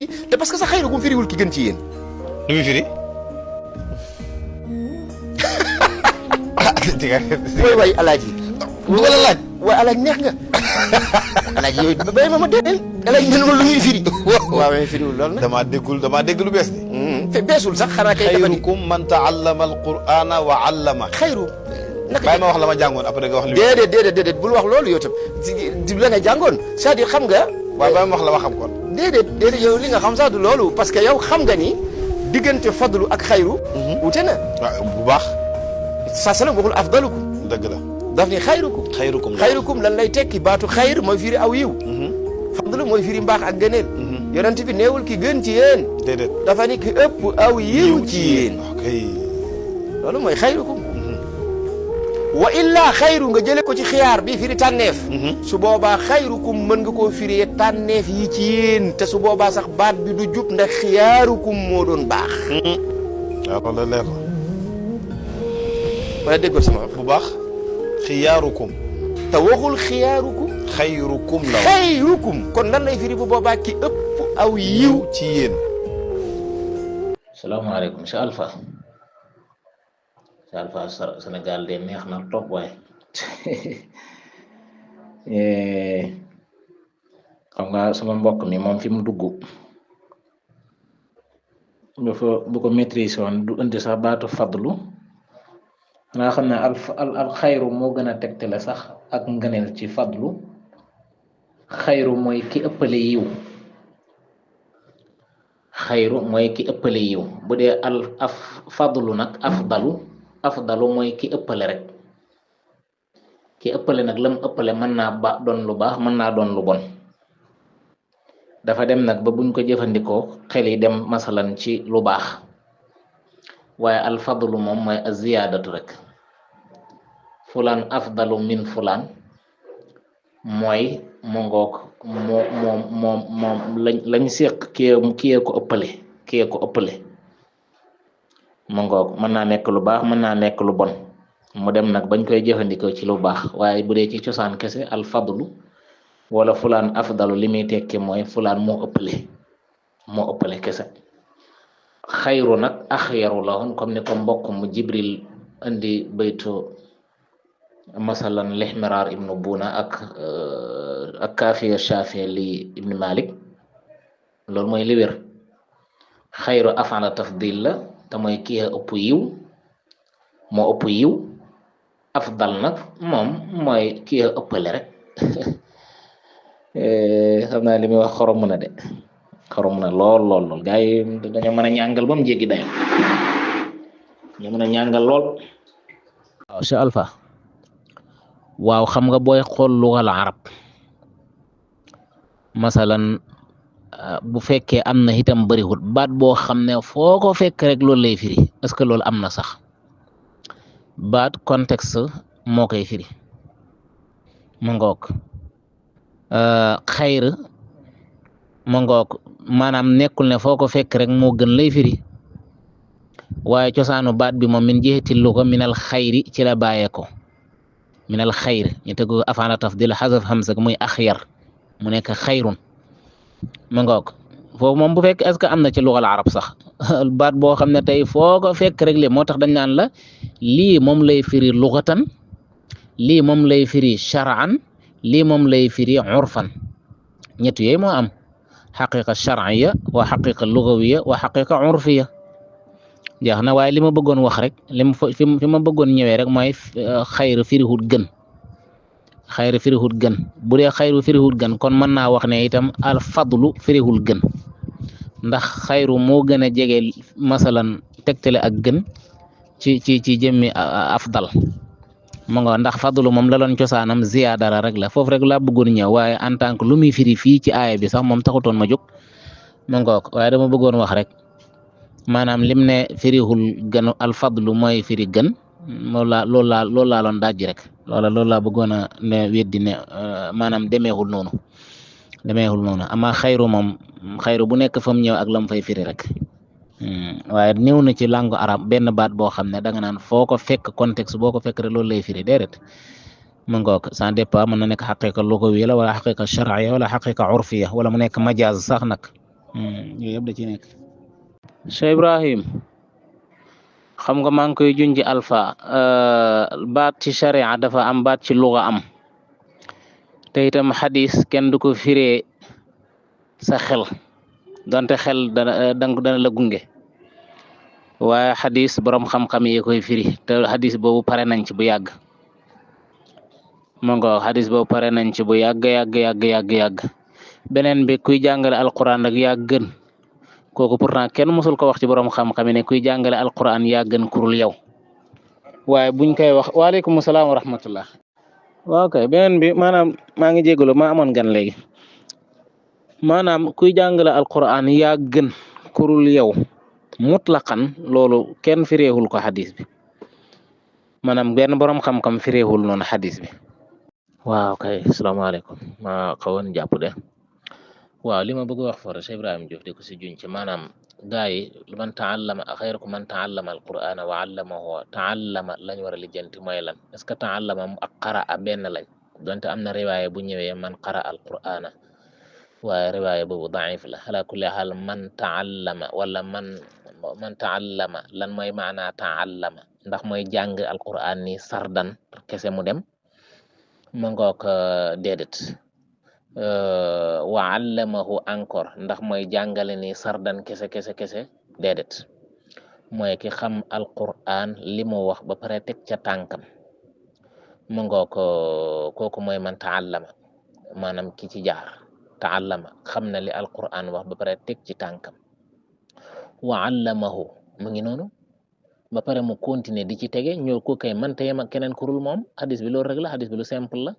te parce que sa xayru gu firiwul ki gën ci yéen. lu muy firi. way alaaji. bu ko la laaj. waaye alaaji neex nga. alaaji yooyu bay ma déedéet. alaaji mel lu muy firi. waaw mais firiwul lool nag. damaa dégg lu bees ni. te beesul sax xanaa kay. dafa ni xayrukum man taallama alqur'ana wa allama. xayru. naka bàyyi ma wax la ma jàngoon après nga wax li. déedéet bul wax loolu yow tam di la nga jàngoon c'est-à-dire xam nga. waaw bàyyi ma wax la ma xam kon. déedéet yow li nga xam sax du loolu parce que yow xam nga ni diggante fadlu ak xayru. wute na. waaw bu baax. sa salam waxul afdalukum. dëgg la. daf ni xayrukum. xayrukum lan lay tekki baatu xayr mooy firi aw yiw. fadlu mooy firi mbaax ak gëneel. yonent bi neewul ki gën ci yéen. déedéet dafa ni ki ëpp aw yiw ci yéen. ok. loolu mooy xayrukum. wa illa xayru nga jële ko ci xiyaar bi firi tànneef. su boobaa xayrukum mën nga koo firee tànneef yi ci yéen te su boobaa sax baat bi du jub ndax xiyaarukum moo doon baax. waaw loolu leer na. wala déggoo sama wax bu baax. xiyaarukum. te waxul xiyaarukum. xayrukum la. xayrukum kon lan lay firi bu boobaa ki ëpp aw yiw ci yéen. salaamaaleykum Cheikh Alpha. Cheikh Alpha Sénégal de neex na topp waaye xam nga sama mbokk mi moom fi mu dugg dafa bu ko maîtriser woon du indi sax baatu fadlu nga xam ne al xayru moo gën a tegtale sax ak ngëneel ci fadlu. xayru mooy ki ëppale yiw. xayru mooy ki ëppale yiw bu dee fadlu nag afdalu mooy ki ëppale rek ki ëppale nag lam ëppale mën naa doon lu baax mën naa doon lu bon dafa dem nag ba buñ ko jëfandikoo xel yi dem masalan ci lu baax waaye al fadlu moom mooy a ziyaadatu rek fulaan afdalu min fulaan mooy mu ngoog moom lañ séq kiyee ko ëppale mu ngoog mën naa nekk lu baax mën naa nekk lu bon mu dem nag bañ koy jëfandikoo ci lu baax waaye bu dee ci cosaan kese al fadlu wala fulaan afdalu li muy tekki mooy fulaan moo ëppale kese. xayru nag axyaru la woon comme ni ko mbokk mu Jibril indi baytu masalan lihmiraar ibnu Buna ak kaafiya Shaafi li ibnu Malik loolu mooy li wér. xayru afala tafdil la te mooy kii ëpp yiw moo ëpp yiw. afdal nag moom mooy kii ëppale rek xam naa li muy wax xorom na de xorom na lool gaa yi dañoo mën a ñàngal ba mu jéggi dayo ñu mën a ñàngal lool. waaw Cheikh Alpha waaw xam nga booy xool lugal arab masalan bu fekkee am na itam bëriwul baat boo xam ne foo ko fekk rek loolu lay firi est-ce que loolu am na sax baat contexte moo koy firi mu ngoog xayr mu ngoog maanaam nekkul ne foo ko fekk rek moo gën lay firi waaye cosaanu baat bi moom min jeexitillu ko minal xayri ci la bàyyee ko minal xayr ñu tegu afaana tafdil xasaf hamza muy axyar mu nekk xayrun mu ngoog foofu moom bu fekk est-ce que am na ci lugal arab sax baat boo xam ne tey foo ko fekk rek li moo tax dañ naan la lii moom lay firi lugatan lii moom lay firi shar'an lii moom lay firi urfan ñett yooyu moo am xaqiqa shar'iyya wa xaqiqa lugawiya wa xaqiqa urfiya jeex na waaye li ma bëggoon wax rek fi ma bëggoon ñëwee rek mooy xayru firihut gën xayru firihut gën bu dee xayru firihut gën kon mën naa wax ne itam al fadlu firihul gën ndax xayru moo gën a jege masalan tegtale ak gën ci jëmmi afdal mu nga ndax fadlu moom la doon cosaanam ziyaada rek la foofu rek laa bëggoon ñëw waaye en tant que lu muy firi fii ci aaya bi sax moom taxutoon ma jóg mu ngoog waaye dama bëggoon wax rek maanaam lim ne firihul gën al fadlu mooy firi gën loolu laa doon dajji rek loolu laa bëggoon a ne weddi ne maanaam demeewul noonu ama xayru moom xayru bu nekk fa mu ñëw ak lam fay firi rek waaye néew na ci langue arabe benn baat boo xam ne da nga naan foo ko fekk contexte boo ko fekk rek loolu lay firi déedéet mu ngoog ça dépend mën na nekk xaqiqa lugawiya la wala xaqiqa shar'iyya wala xaqiqa urfiya wala mu nekk majaaz sax nag yooyu yëpp da ci nekk. Cheikh Ibrahim xam nga maa ngi koy junji alpha baat ci sharia dafa am baat ci luga am te itam xadis kenn du ko firee sa xel donte xel dana la gunge waaye xadis borom xam-xam yi koy firi te xadis boobu pare nañ ci bu yàgg mongo xadis boobu pare nañ ci bu yàgg beneen bi kuy jàngale alquran rek yaa gën kooku pourtant kenn musul ko wax ci borom xam-xam ne kuy jàngale alquran yaa gën kurul yow waaye buñ koy wax waaleykum salaam wa rahmatullah waaw kay beneen bi maanaam maa ngi jégalu maa amoon gan léegi maanaam kuy jàngale alquran yaa gën kurul yow mutlaqan loolu kenn fireewul ko xadis bi maanaam benn borom xam-xam fireewul noonu xadis bi waaw kay asalaamaaleykum maa xawoon jàpp de waaw li ma bëgg wax fore Cheikh Ibrahima Diouf di ko si juñ ci maanaam gaa yi man taallama xayrukum man taallama alqur'ana wa allamahu taallama lañ war a lijjanti mooy lan est ce que taallama ak qaraa benn lañ donte am na riwaaya bu ñëwee man qara alqur'ana waaye riwaaya boobu daif la ala kulli xaal man taallama wala man taallama lan mooy maanaa taallama ndax mooy jàng alqur'an ni sardan kese mu dem ma ngoog déedéet wa allamahu encore ndax mooy jàngale ni sardan kese déedéet mooy ki xam alquran li mu wax ba pare teg ca tànkam ma ngoog kooku mooy man taallama maanaam ki ci jaar taallama xam na li alquran wax ba pare teg ci tànkam wa allamahu mu ngi noonu ba pare mu continuer di ci tege ñoo ko kay man tayem ak keneen kurul moom hadis bi loolu rek la hadis bi lu simple la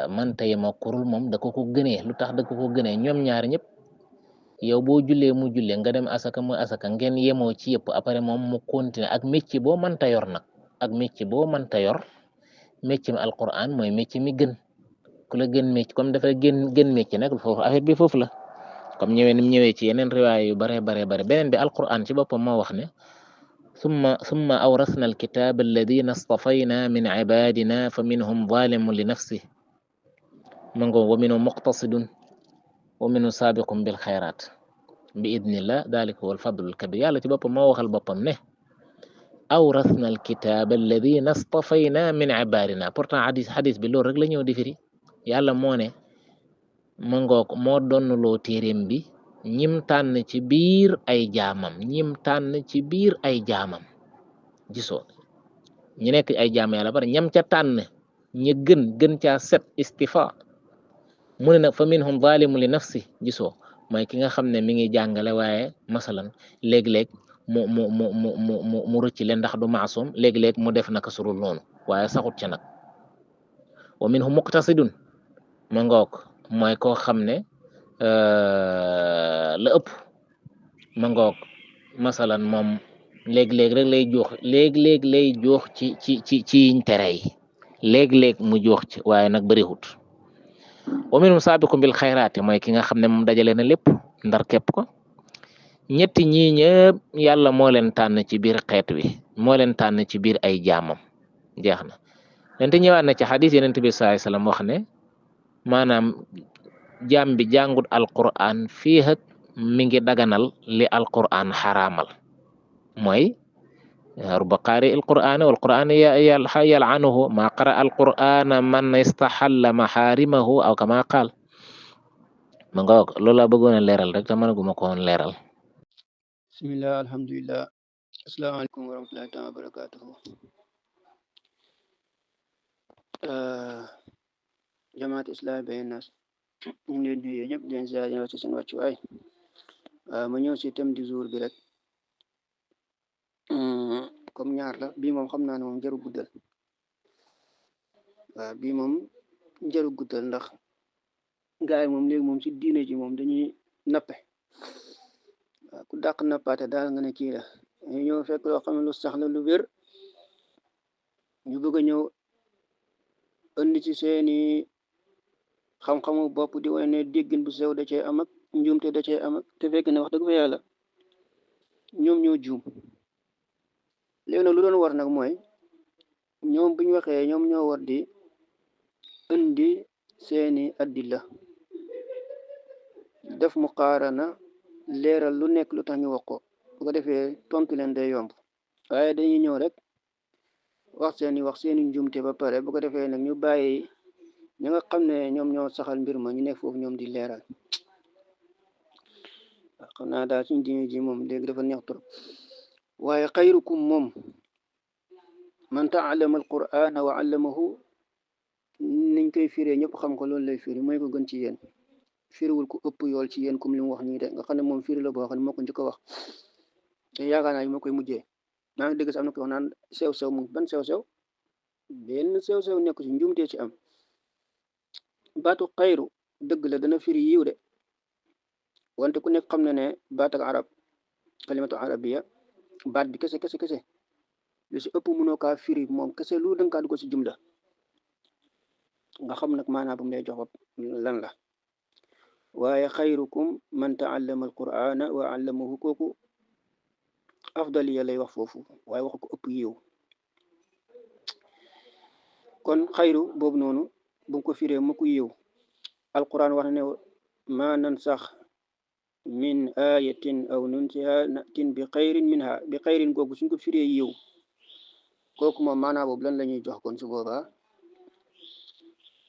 man tayem ak kurul moom da ko gënee lu tax da ko gënee ñoom ñaar ñëpp yow boo jullee mu jullee nga dem asaka mu asaka ngeen yemoo ci yëpp après moom mu continuer ak métier boo mënta yor nag ak métier boo mënta yor métier mi alquran mooy métier mi gën ku la gën métier comme dafa gën métier nag foofu affaire bi foofu la comme ñëwee ni mu ñëwee ci yeneen riwaay yu bare beneen bi alquran ci boppam moo wax ne summa awrasna alkitaba alladina astafayna min ibadina fa minhum zalimun li nafsih ma ngo wa minhum muqtasidun wa minhum sabiqun bil xayrat bi idnillah dalika huwa alfadlu alkabir yàlla ci boppam moo waxal boppam ne awrasna alkitaba alladina astafayna min ibadina pourtant hadis bi loolu rek la ñëw di firi yàlla moo ne ma ngoog moo donnuloo téeréem bi ñim tànn ci biir ay jaamam gisoo ñi nekk ay jaam yàlla bari ñam ca tànn ñi gën caa set istifa mu ne nag fa minhum zalimun li nafsi gisoo mooy ki nga xam ne mi ngi jàngale waaye masalan léeg-léeg mu rëcc leen ndax du maasum léeg-léeg mu def naka surul noonu waaye saxut ca nag wa minhum muqtasidun ma ngoog mooy koo xam ne la ëpp ma ngoog masalan moom léeg-léeg rek lay jox ci yiñ tere yi léeg-léeg mu jox ci waaye nag bëriwut wa minhum saabiqun bil xayraati mooy ki nga xam ne moom dajale na lépp ndar képp ko ñetti ñii ñëpp yàlla moo leen tànn ci biir xeet wi moo leen tànn ci biir ay jaamam jeex na lente ñëwaat na ci xadis yenent bi sallallahu alayhi wasallam wax ne maanaam jaam bi jàngut alquran fii ak mi ngi daganal li alquran xaraamal mooy rubba qaari alquran walquran yal'anuhu ma qara alquran man istaxalla maxaarimahu aw kama qaal ma nga loolu laa bëggoon a leeral rek te mënaguma ko woon leeral. bismillah alhamdulillah asalaamaaleykum wa rahmatullahi taala wa barakatuhu jamaat islam bayn nas ñu ngi leen di nuyu ñëpp di leen ziar ci seen wàccuwaay ma ñëw si thème du jour bi rek comme ñaar la bii moom xam naa ne moom jaru guddal waaw bii moom jaru guddal ndax gaay moom léegi moom si diine ji moom dañuy nappe waaw ku dàq nappaate daal nga ne kii la ñu ñëw fekk loo xam ne lu sax la lu wér ñu bëgg a ñëw indi ci seeni xam-xamu bopp di wane ne déggin bu sew da cee am ak njuumte da cee am ak te fekk ne wax dëgg fa yàlla ñoom ñoo juum léegi nag lu doon war nag mooy ñoom bu ñu waxee ñoom ñoo war di indi seeni addilla def muqaarana leeral lu nekk lu tax ñu wax ko bu ko defee tontu leen day yomb waaye dañuy ñëw rek wax seeni njumte ba pare bu ko defee nag ñu bàyyi ñi nga xam ne ñoom ñoo saxal mbir ma ñu nekk foofu ñoom di leeral xam naa daal suñ diine ji moom léegi dafa neex trop waaye xayrukum moom man taallama alqur'ana wa allamahu niñ koy firee ñëpp xam ko loolu lay firi mooy ko gën ci yéen firiwul ku ëpp yool ci yéen comme li mu wax nii de nga xam ne moom firi la boo xam ne moo ko njëkk a wax te yaakaar naa yi moo koy mujjee maa ngi dégg sax am na ko wax naan sew-sew mu ban sew-sew benn sew-sew nekku ci njumtee ci am baatu xayru dëgg la dana firi yiw de wante ku nekk xam na ne baat ak arab kalimatu arabiya baat bi kese kese kese lu si ëpp mënoo kaa firi moom kese lu danga kaa dugg si jumla nga xam nag maanaa bu mu lay jox lan la waaye xayrukum man taallama alqur'ana wa allamahu kooku afdaliya lay wax foofu waaye waxu ko ëpp yiw kon xayru boobu noonu bu ko firee mu ko yiw alquran wax na ne ma nan sax min ayatin aw nunsiha natin bi xayrin minha bi xayrin googu suñ ko firee yiw kooku moom maanaa boobu lan la ñuy jox kon su boobaa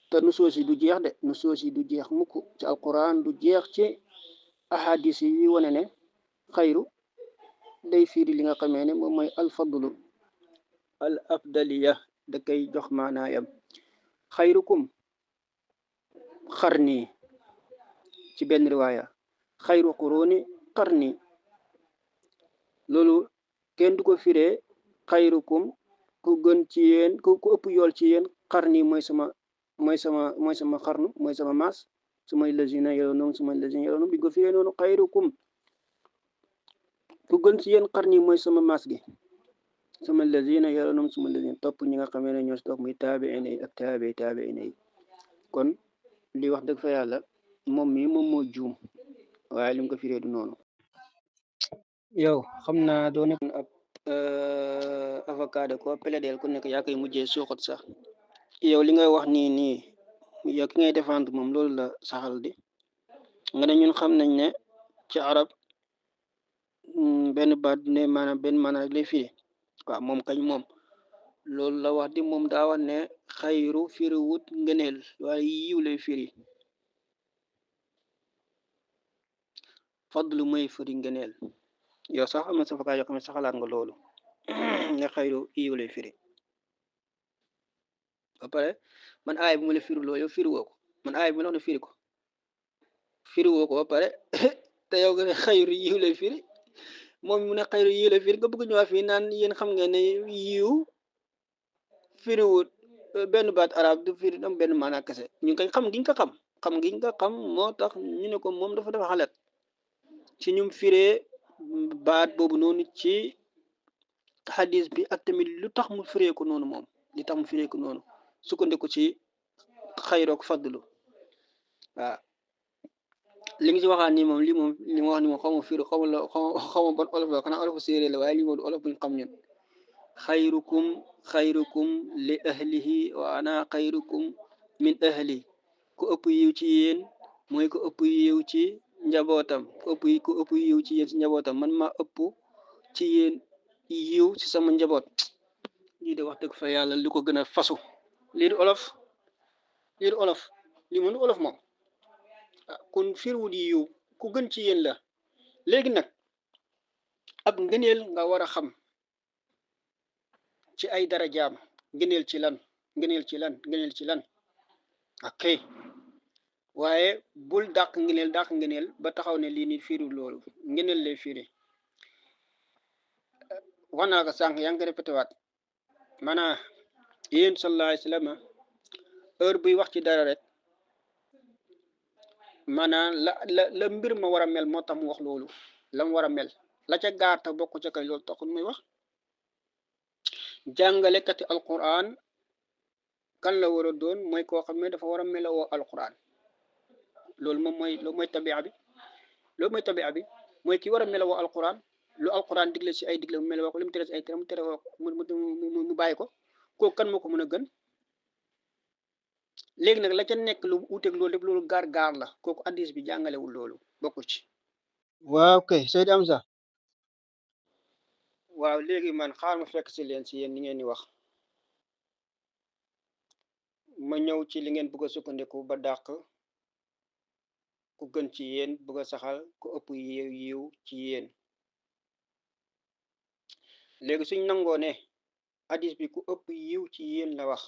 te nu soosi du jeex de nu soosi du jeex mukk ci alquran du jeex ci ahadis yi wane ne xayru day firi li nga xamee ne moom mooy alfadlu al afdaliya da koy jox maanaayam xayrukum xarni ci benn riwaaya xayru quruni qarni loolu kenn du ko firee xayrukum ku gën ci yéen ku ëpp yool ci yéen qarni mooy sama xarnu mooy sama maas sumay lazina yaloonum sumay lazina yaloonum di ko firee noonu xayrukum ku gën ci yéen qarni mooy sama maas gi suma lazina yaloonum suma lazina topp ñi nga xamee ne ñoo si topp muy taabiina yi ak taabiina yi kon li wax dëgg fa yàlla moom moo juum waaye li mu ko firee du noonu yow xam naa doo nekk ab avocat de ko plaidel ku nekk yaa koy mujjee suuxat sax yow li ngay wax nii yow ki ngay défendre moom loolu la saxal di nga ne ñun xam nañ ne ci arab benn baat ne maanaam benn maanaam rek lay firi waaw moom kañ moom loolu la wax di moom daa wax ne xayru firi wut ngëneel waaye yiw lay firi fadlu mooy firi ngëneel yow sax am na sa fakaay yoo xam ne saxalaat nga loolu ne xayru yiw lay firi ba pare man aay bu ma la firi loolu yow firi woo ko man aay bu ma la wax ne firi woo ko ba pare te yow nga ne xayru yiw lay firi moom mu ne xayru yiw lay firi nga bëgg ñëwaat fii naan yéen xam ngeen ne yiw firiwut benn baat arab du firi am benn maanaa kese ñu koy xam giñ ko xam moo tax ñu ne ko moom dafa xalaat ci ñum firee baat boobu noonu ci hadis bi ak tamit lu tax mu firee ko noonu moom li tax mu firee ko noonu sukkandiku ci xayrook fadlu waaw li nga ci waxaan nii moom li ma wax ni moom xaw ma firi xaw ma ban olof la xanaa olofu séeréer la waaye lii moom du olof buñ xam ñun xayrukum li ahlihi wa ana xayrukum min ahli ku ëpp yiw ci yéen mooy ku ëpp yiw ci njabootam ku ëpp yiw ci yéen ci njabootam man maa ëpp ci yéen yiw ci sama njaboot lii de wax dëgg fa yàlla li ko gën a fasu lii du olof lii moom du olof moom kon firwut yiw ku gën ci yéen la léegi nag ab ngëneel nga war a xam ci ay darajaam ngëneel ci lan ok waaye bul dàq ngëneel ba taxaw ne lii ni firi loolu ngëneel lay firi wax naa ko sànq yaa ngi ko répété waat maanaam yéen sallallahu alayhi wa sallam heure buy wax ci dara rek maanaam la mbir ma war a mel moo tax mu wax loolu la mu war a mel la ca gaar tax bokk ca kay loolu taxul muy wax jàngalekati alquran kan la war a doon mooy koo xam ne dafa war a melowoo alquran loolu mooy tabia bi mooy ki war a melowoo alquran lu alquran digle si ay digle mu melowoo ko lu mu tere si ay tere mu tere mu bàyyi ko kooku kan moo ko mën a gën léegi nag la ca nekk lu uteeg loolu lépp loolu gaar la kooku addis bi jàngalewul loolu bokku ci waaw kay Seydi Amza waaw léegi man xaar ma fekk si leen si yéen ni ngeen di wax ma ñëw ci li ngeen bëgg a sukkandiku ba dàq ku gën ci yéen bëgg a saxal ku ëpp yiw ci yéen léegi suñ nangoo ne addis bi ku ëpp yiw ci yéen la wax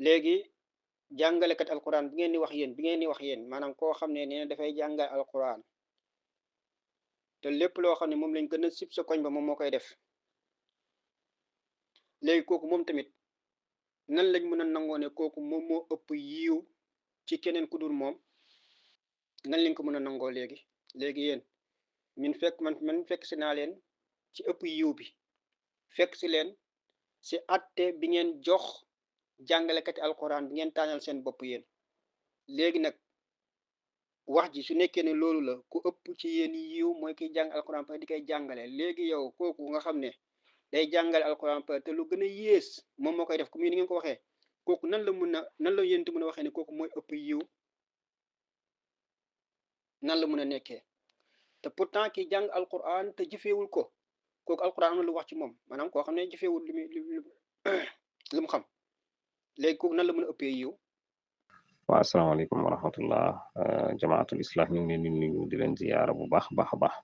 léegi jàngalekat alquran bi ngeen di wax yéen maanaam koo xam ne nee na dafay jàngal alquran te lépp loo xam ne moom lañ gën a sib sa koñ ba moom moo koy def léegi kooku moom tamit nan lañ mën a nangoo ne kooku moom moo ëpp yiw ci keneen ku dul moom nan lañ ko mën a nangoo léegi yéen man fekk si naa leen ci ëpp yiw bi fekk si leen si atte bi ngeen jox jàngalekati alquran bi ngeen tànnal seen bopp yéen léegi nag wax ji su nekkee ne loolu la ku ëpp ci yéen yiw mooy kiy jàng alquran pa di koy jàngale léegi yow kooku nga xam ne day jàngale alquran pa te lu gën a yées moom moo koy def comme ni ngeen ko waxee kooku nan la yéntu mën a waxee ne kooku mooy ëpp yiw nan la mën a nekkee te pourtant ki jàng alquran te jëfeewul ko kooku alquran am na lu wax ci moom maanaam koo xam ne jëfeewul lu mu xam léegi kooku nan la mën a ëppee yiw waaw asalaamaaleykum wa rahmatullah jamaatul islah ñu ngi leen di nuyu di leen ziyaara bu baax a baax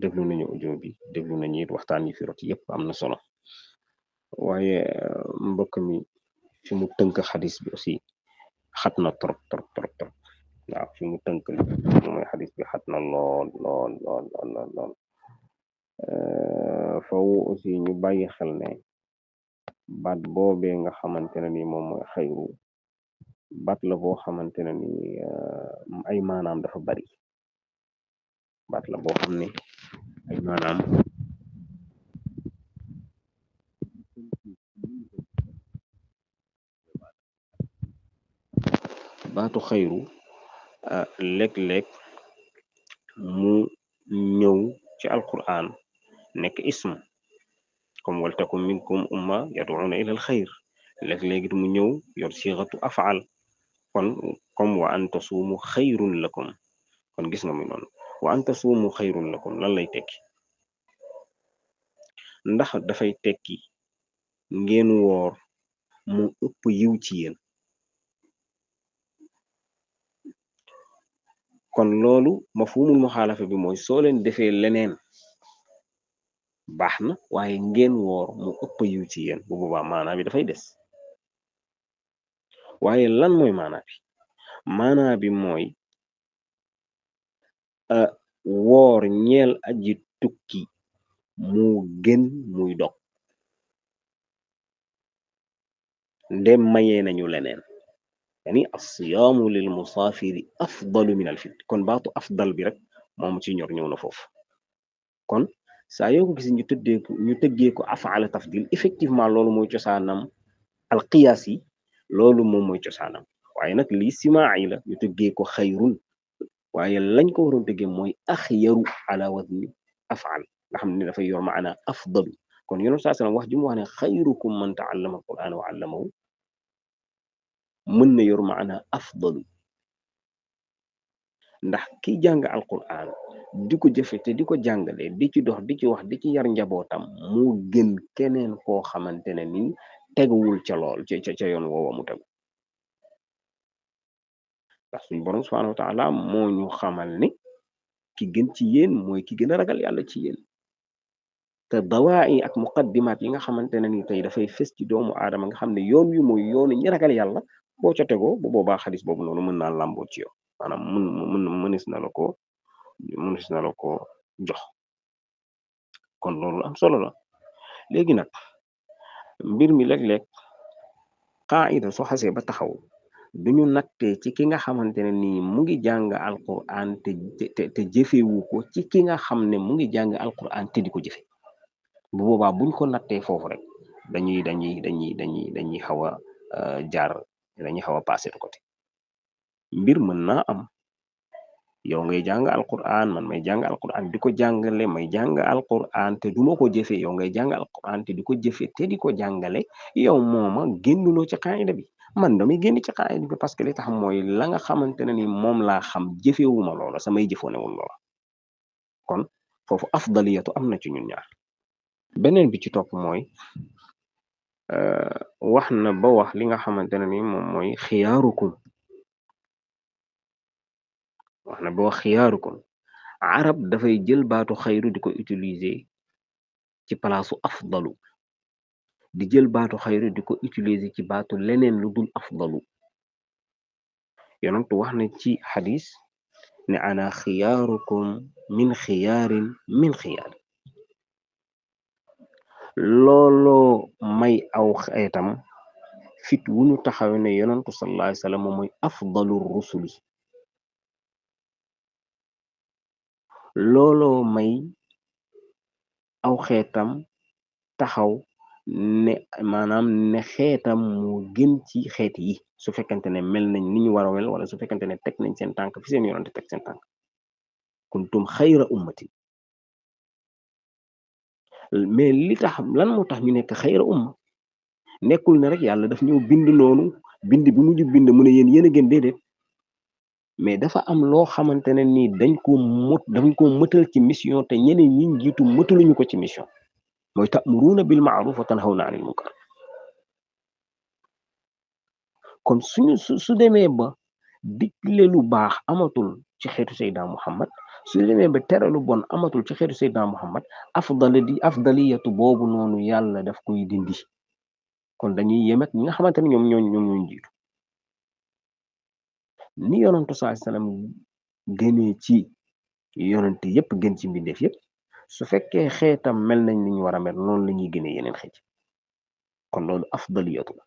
déglu nañu audio bi déglu nañu it waxtaan yi fi rot yëpp am na solo waaye mbokk mi fi mu tënk xadis bi aussi xat na trop waaw fi mu tënk mooy xadis bi xat na lool faw aussi ñu bàyyi xel ne baat boobee nga xamante ne ni moom mooy xayru baat la boo xamante ne ni ay maanaam dafa bari baat la boo xam ne ay maanaam baatu xayru léeg-léeg mu ñëw ci alquran nekk ism comme waltakum minkum umma yad'una ila al xayr léeg-léegi mu ñëw yor siixatu afaal kon comme wa an tasuumu xayrun lakum kon gis nga muy noonu wa an tasuumu xayrun lakum lan lay tekki ndax dafay tekki ngeen woor mu ëpp yiw ci yéen kon loolu mafhumul muxaalafa bi mooy soo leen defee leneen baax na waaye ngeen woor mu ëpp yiw ci yéen bu boobaa maanaa bi dafay des waaye lan mooy maanaa bi mooy woor ñeel aji tukki mu gën muy dog ndem mayee nañu leneen yani as-siyaamu lil musaafiri afdalu min al fitr kon baatu afdal bi rek moom ci ñor ñëw na foofu kon saa yoo ko gis ñu tëggee ko afaala tafdil effectivement loolu mooy cosaanam alqiyaas yi loolu moom mooy cosaanam waaye nag lii simaa yi la ñu tëggee ko xayrun waaye lañ ko waroon tëggee mooy axyaru ala wazni afaal nga xam ne dafay yor maana afdalu kon yonent saa sallam wax ji mu wax ne xayrukum man taallama alquran wa allamahu mën na yor maana afdalu ndax ki jàng alquran di ko jëfe te di ko jàngale di ci dox di ci wax di ci yar njabootam mu gën keneen koo xamante ne ni teguwul ca lool ca yoon woowa mu tegu ndax suñ borom subhanahu wa taala moo ñu xamal ni ki gën ci yéen mooy ki gën a ragal yàlla ci yéen te dawaa'i ak muqaddimaat yi nga xamante ne ni tey dafay fes ci doomu aadama nga xam ne yoon wi mooy yoonu ñi ragal yàlla boo ca tegoo bu boobaa xadis boobu noonu mën naa làmboo ci yow maanaam mënis na la ko jox kon loolu am solo la léegi nag mbir mi léeg-léeg qaida soo xasee ba taxaw duñu nattee ci ki nga xamante ne nii mu ngi jàng alquran te jëfewu ko ci ki nga xam ne mu ngi jàng alquran te di ko jëfe bu boobaa buñ ko nattee foofu rek dañuy xaw a jaar dañuy xaw a passé de côté mbir mën naa am yow ngay jàng alquran man may jàng alquran di ko jàngale may jàng alquran te duma ko jëfe yow ngay jàng alquran te di ko jëfe te di ko jàngale yow mooma génnuloo ci qaida bi man damay génn ci qaida bi parce que li tax mooy la nga xamante ne ni moom laa xam jëfewuma loola samay jëfoonewul loola kon foofu afdaliyatu am na ci ñun ñaar beneen bi ci topp mooy wax na ba wax li nga xamante ne ni moom mooy xiyaarukum wax na ba wax xiyaarukum arab dafay jël baatu xayru di ko utiliser ci palaasu afdalu di jël baatu xayru di ko utiliser ci baatu leneen lu dul afdalu yonentu wax na ci xadis ne ana xiyaarukum min xiyaarin min xiyaar looloo may aw xeetam fit wu ñu taxaw ne yonentu sallallahu alayhi wa sallam moom mooy afdalu rusuli looloo may aw xeetam taxaw ne maanaam ne xeetam moo gën ci xeet yi su fekkente ne mel nañ ni ñu war a mel wala su fekkente ne teg nañ seen tànk fi seen yonente teg seen tànk kuntum xayra ummati mais li tax lan moo tax ñu nekk xayra umma nekkul ne rek yàlla daf ñëw bind noonu bind bi mujj bind mu ne yéen a gën déedéet mais dafa am loo xamante ne nii dañ ko mëtal ci mission te ñeneen ñi njiitu mëtaluñu ko ci mission mooy ta'muruuna bil ma'ruf wa tanhawna 'anil munkar kon su demee ba digle lu baax amatul ci xeetu Seydina Muhammad su demee ba tere lu bon amatul ci xeetu Seydina Muhammad afdaliyatu boobu noonu yàlla daf koy dindi kon dañuy yemet ñi nga xamante ne ñoom ñoo njiitu ni yonentu sallallahu alayhi wasallam gënee ci yonente yépp gën ci mbindeef yépp su fekkee xeetam mel nañ ni ñu war a mel noonu la ñuy gënee yeneen xeet kon loolu afdaliyatu la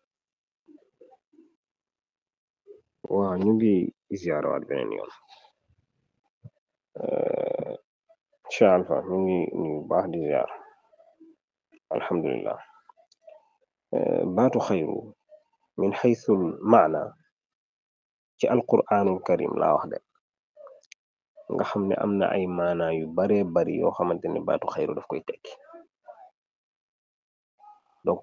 waaw ñu ngi ziyaarawaat beneen yoon Cheikh Alpha ñu ngi nuyu baax di ziyaar alhamdulillah baatu xayru min xaysul maana ci alquranul karim laa wax de nga xam ne am na ay maana yu baree bari yoo xamante ne baatu xayru daf koy tekki donc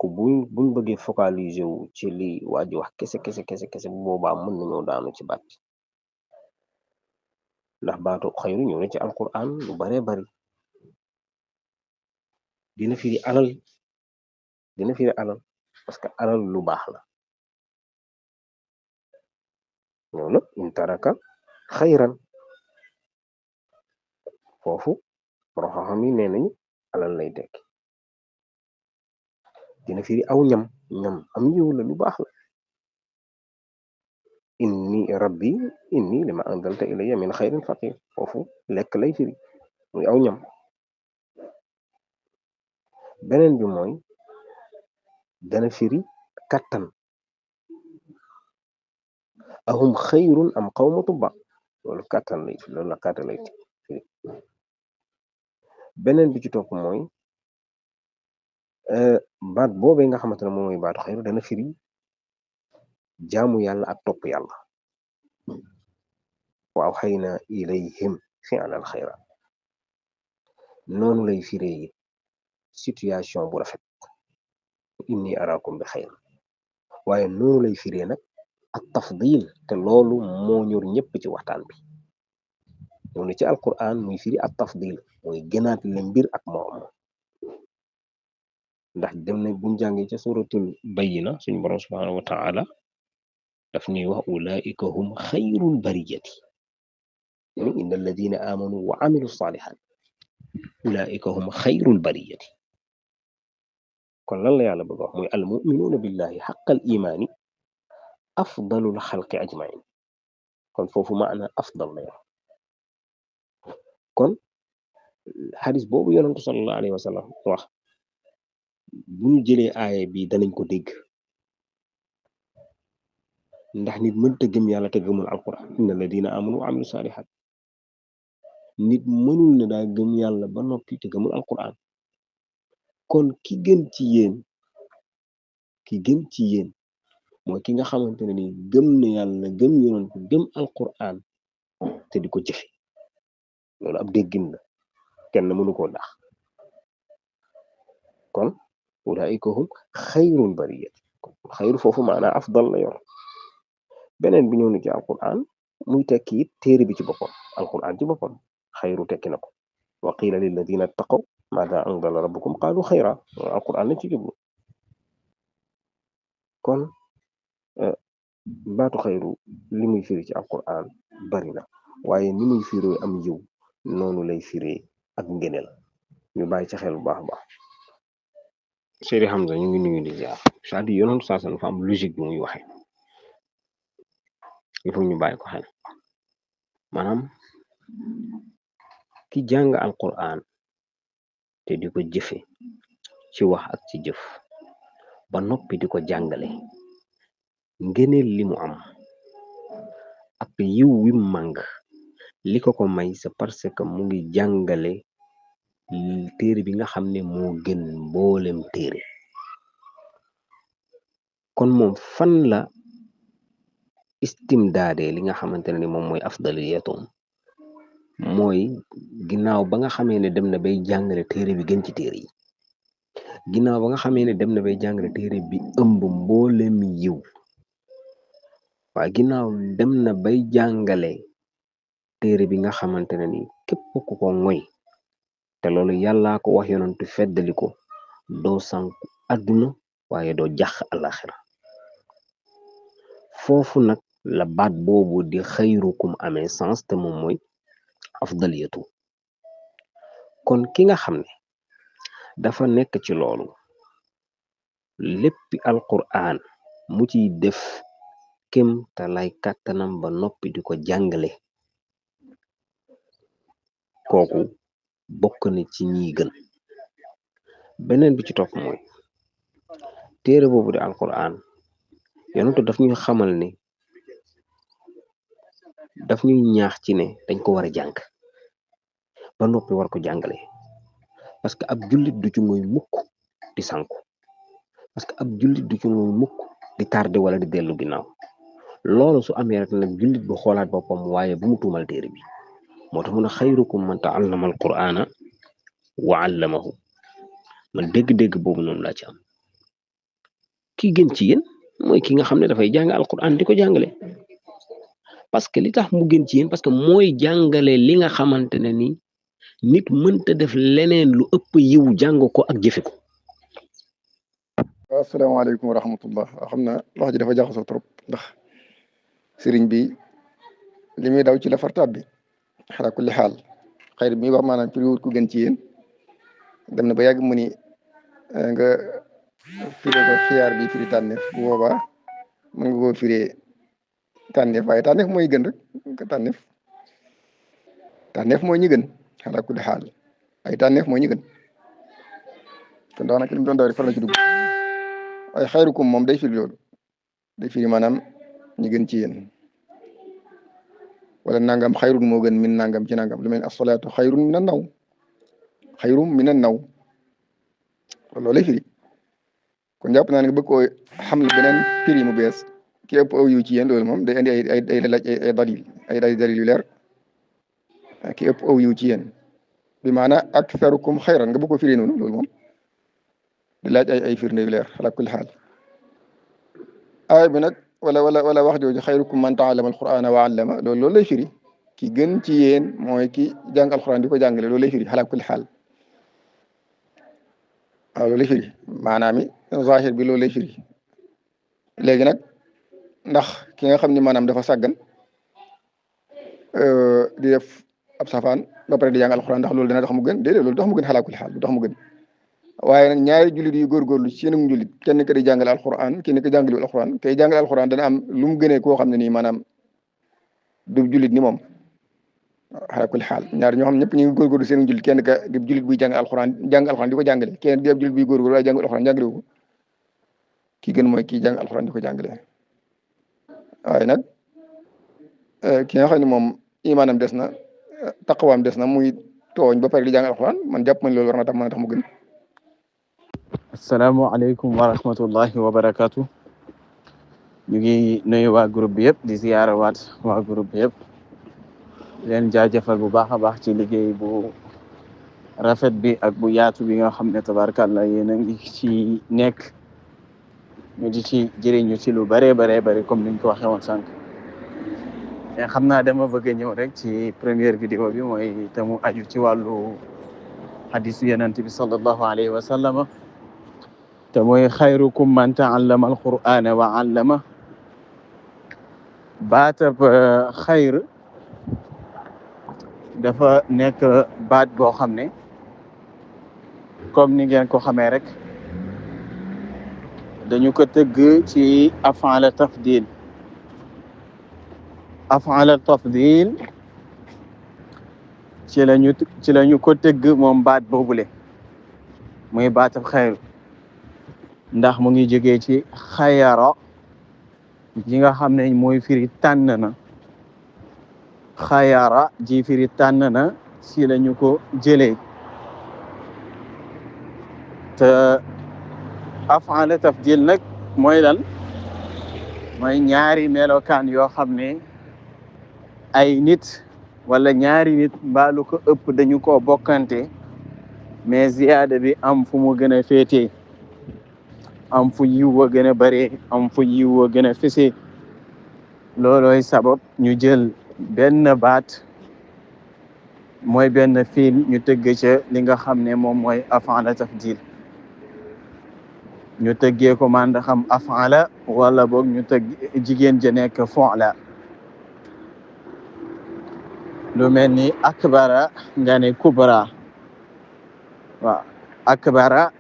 buñ bëggee focaliser wu ci li waa ji wax kese bu boobaa mën nañoo daanu ci baat ndax baatu xayru ñëw na ci alquran lu baree bari dina firi alal parce que alal lu baax la ñëw na in taraka xayran foofu borom xam-xam yi nee nañu alal lay tekki dina firi aw ñam am yiw la lu baax la inni lima anzalta ilayya min xayrin faqir foofu lekk lay firi muy aw ñam beneen bi mooy dana firi kattan ahum xayrun am qawmu tubba loolu kattan lay firi loolu la kattan lay firi beneen bi ci topp mooy baat boobee nga xamante ne moom mooy baatu xayru dana firi jaamu yàlla ak topp yàlla wa awxayna ilayhim fi'lal xayraat noonu lay firee situation bu rafet inni araakum bi xayr waaye noonu lay firee nag ak tafdil te loolu moo ñor ñëpp ci waxtaan bi ñëw na ci alquran muy firi ak tafdil mooy gënaat le mbir ak moom ndax dem na buñ jàngee ca suratul bayyina suñu borom subhanahu wa ta'ala daf ñuy wax ulaika hum xayrul bariyati inna alladina amanu wa amilu salihat ulaika hum xayrul bariyati kon lan la yàlla bëgg wax muy almuminuuna billahi xaqal imaani afdalul xalqi ajmain kon foofu maana afdal la yor kon xadis boobu yonentu sallallahu alayhi wa sallam wax bu ñu jëlee aaya bi danañ ko dégg ndax nit mënta gëm yàlla te gëmul alquran inna alladina amanu wa amilu salihat nit mënul ne daa gëm yàlla ba noppi te gëmul alquran kon ki gën ci yéen mooy ki nga xamante ne ni gëm na yàlla gëm yonent gëm alquran te di ko jëfe loolu ab déggin la kenn mënu koo dax kon ulaika hum xayrul bariyat xayru foofu maanaa afdal la yor beneen bi ñëw na ci alquran muy tekki it téere bi ci boppam alquran ci boppam xayru tekki na ko wa qila lilladina ttaqaw maada anzala rabbukum qaalu xayra alquran lañ ci jublu kon baatu xayru li muy firi ci alquran bari na waaye ni muy firee am yiw noonu lay firee ak ngëneel ñu bàyyi ci xel bu baax a baax Seydi Hamza ñu ngi nuyu di ziar c'est-à-dire yonoon saa dafa am logique bi muy waxee il faut ñu bàyyi ko xel maanaam ki jàng alquran te di ko jëfe ci wax ak ci jëf ba noppi di ko jàngale ngëneel li mu am ak yiw wi màng li ko ko may c'est parce que mu ngi jàngale téere bi nga xam ne moo gën mboolem téere kon moom fan la istimdaade li nga xamante ne ni moom mooy afdaliyatum mooy ginnaaw ba nga xamee ne dem na bay jàngale téere bi gën ci téere yi ginnaaw ba nga xamee ne dem na bay jàngale téere bi ëmb mboolem yiw waaye ginnaaw dem na bay jàngale téere bi nga xamante ne ni képp ku ko ngoy te loolu yàllaa ko wax yonantu feddali ko doo sànku àdduna waaye doo jax alaxira foofu nag la baat boobu di xayrukum amee sens te moom mooy afdaliyatu kon ki nga xam ne dafa nekk ci loolu léppi alquran mu ciy def kem te lay kàttanam ba noppi di ko jàngale kooku bokk na ci ñi gën beneen bi ci topp mooy téere boobu di alquran yonentu daf ñuy xamal ne daf ñuy ñaax ci ne dañ ko war a jàng ba noppi war ko jàngale parce que ab jullit du ci mooy mukk di sànku parce que ab jullit du ci mooy mukk di tardé wala di dellu ginnaaw loolu su amee rek nag jullit bu xoolaat boppam waaye bu mu tuumal téere bi moo tax mu ne xayrukum man ta'allama alqur'ana wa 'allamahu man dégg-dégg boobu noonu laa ci am ki gën ci yéen mooy ki nga xam ne dafay jàng alqur'an di ko jàngale parce que li tax mu gën ci yéen parce que mooy jàngale li nga xamante ne ni nit mënta def leneen lu ëpp yiw jàng ko ak jëfe ko. asalaamaaleykum wa rahmatullah xam na wax ji dafa jaxasoo trop ndax sëriñ bi li muy daw ci la fartaab bi xalaa kulli xaal xayr bi muy wax maanaam ci wut ku gën ci yéen dem na ba yàgg mu ni nga firé ko xiyaar bi firi tànneef bu boobaa mën nga koo firee tànneef waaye tànneef mooy gën rek tànneef mooy ñi gën xalaa kulli xaal ay tànneef mooy ñi gën kon daanaka li mu doon daw rek far na ci dugg waaye xayrukum moom day firi loolu day firi maanaam ñi gën ci yéen wala nangam xayrun moo gën min nangam ci nangam lu mel ne asalaatu xayrun min an naw xayrum min an naw loolu lay firi kon jàpp naa ne bëgg koo xam ne beneen firi mu bees ki ëpp aw yu ci yéen loolu moom day indi ay laaj ay dalil yu leer ki ëpp aw yu ci yéen bi maanaam aktharukum xayran nga bëgg ko firi noonu loolu moom di laaj ay firnde yu leer ala kulli xaal aay bi nag wala wax jooju xayrukum man ta'allama alqur'ana wa 'allama loolu lay firi ki gën ci yéen mooy ki jàng alquran di ko jàngale loolu lay firi ala kulli xaal waaw loolu lay firi maanaam zahir bi loolu lay firi léegi nag ndax ki nga xam ni maanaam dafa sàggan di def ab safaan ba pare di jàng alquran ndax loolu dina tax mu gën déedéet loolu tax mu gën ala kulli xaal du tax mu gën waaye nag ñaari jullit yu góorgóorlu ci seenum jullit kenn ka di jàngale alquran kenn ka jàngale alquran kay jàngale alquran dana am lu mu gënee koo xam ne nii maanaam du jullit ni moom ala kulli xaal ñaar ñoo xam ñëpp ñu ngi góorgóorlu seenum jullit kenn ka di jullit buy jàng alquran di ko jàngale kenn di ab jullit buy góorgóorlu waaye jàngul alquran jàngale ko ki gën mooy kii jàng alquran di ko jàngale waaye nag ki nga xam ne moom imaanam des na taqawaam des na muy tooñ ba pare di jàng alquran man jàpp man loolu war na tax mën a tax mu gën. asalaamaaleykum wa rahmatullahi wa barakaatu ñu ngi nuyu waa groupe bi yëpp di ziyaara waat waa groupe bi yëpp leen jaajëfal bu baax a baax ci liggéey bu rafet bi ak bu yaatu bi nga xam ne tabaarkalla yéen a ngi ci nekk ñu di ci jëriñu ci lu bare comme niñ ko waxee woon sànq mais xam naa dama bëgg a ñëw rek ci première vidéo bi mooy te mu aju ci wàllu hadisu yonent bi sallallahu alayhi wa sallam te mooy xayrukum man taallama alqur'ana wa allama baatab xayr dafa nekk baat boo xam ne comme ni ngeen ko xamee rek dañu ko tëgg ci af'ala tafdil ci lañu ko tëgg moom baat boobule muy baatab xayr ndax mu ngi jógee ci xayara ji nga xam ne mooy firi tànn na xayara ji firi tànn na si lañu ko jëlee te af'ala tafdil nag mooy lan mooy ñaari melokaan yoo xam ne ay nit wala ñaari nit mbaalu ko ëpp dañu ko bokkante mais ziyaada bi am fu mu gën a féetee am fu yiw wa gën a bare am fu yiw wa gën a fese loolooy sabab ñu jël benn baat mooy benn fiil ñu tëgg ca li nga xam ne moom mooy af'ala tafdil ñu tëggee ko man da xam af'ala wala boog ñu tëgg jigéen ja nekk fu'la lu mel ni akbara nga ne kubra waaw akbara